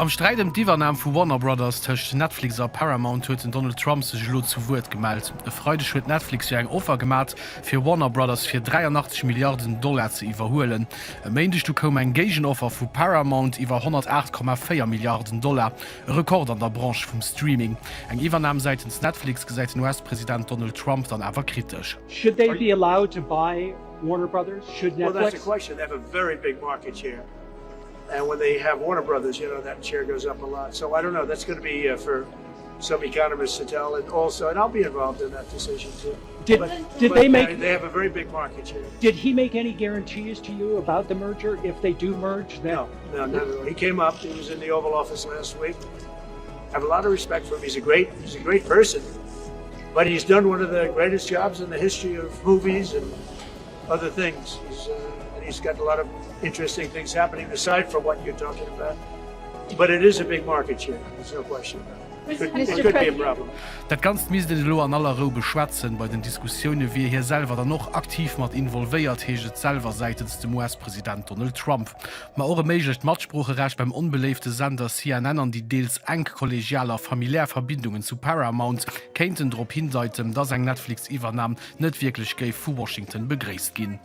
Am Sträit ëm d'Iwwernam vu Warner Brothers tëscht Netflix a Paramount huet den Donald Trump sech elo zu Wuert gemellt. E Freideg huet Netflix jo eng Offer gemat, fir Warner Brothers fir 83 Milliarden Dollar ze iwwerhuelen. E Méindeg du koum eng Géigenoffer vu Paramount iwwer 108,4 Milliarden Dollar, e Rekord an der Branche vum Streaming. Eng Iwwernam säitens Netflix gesäit den US-President Donald Trump dann awer kritesch. Should they be allowed to buy Warner Brothers? Should Well, that's Netflix? the question. They have a very big market share. And when they have Warner Brothers, you know, that share goes up a lot. So I don't know. That's going to be uh, for some economists to tell. And also, and I'll be involved in that decision too. Did, But, did but they uh, make they have a very big market share. did he make any guarantees to you about the merger if they do merge that No, no, not at all. He came up. He was in the Oval Office last week. I have a lot of respect for him. He's a great, he's a great person. But he's done one of the greatest jobs in the history of movies and other things. He's, uh, and he's got a lot of interesting things happening aside from what you're talking about. But it is a big market share. There's no question about it. Could, it could be a problem. Dat Ganzt misst een elo an aller Rou beschwätzen. Bei den Diskussioune wier hie selwer dann och aktiv mat involvéiert, heescht et selwer säitens dem US-President Donald Trump. Ma och e méiglecht Matsproocherecht beim onbeléifte Sender CNN an déi deels enk kollegial a familiär Verbindungen zu Paramount kéinten drop hindeiten, dass eng Netflix-Iwwernam net wierklech géif vu Washington begréisst ginn.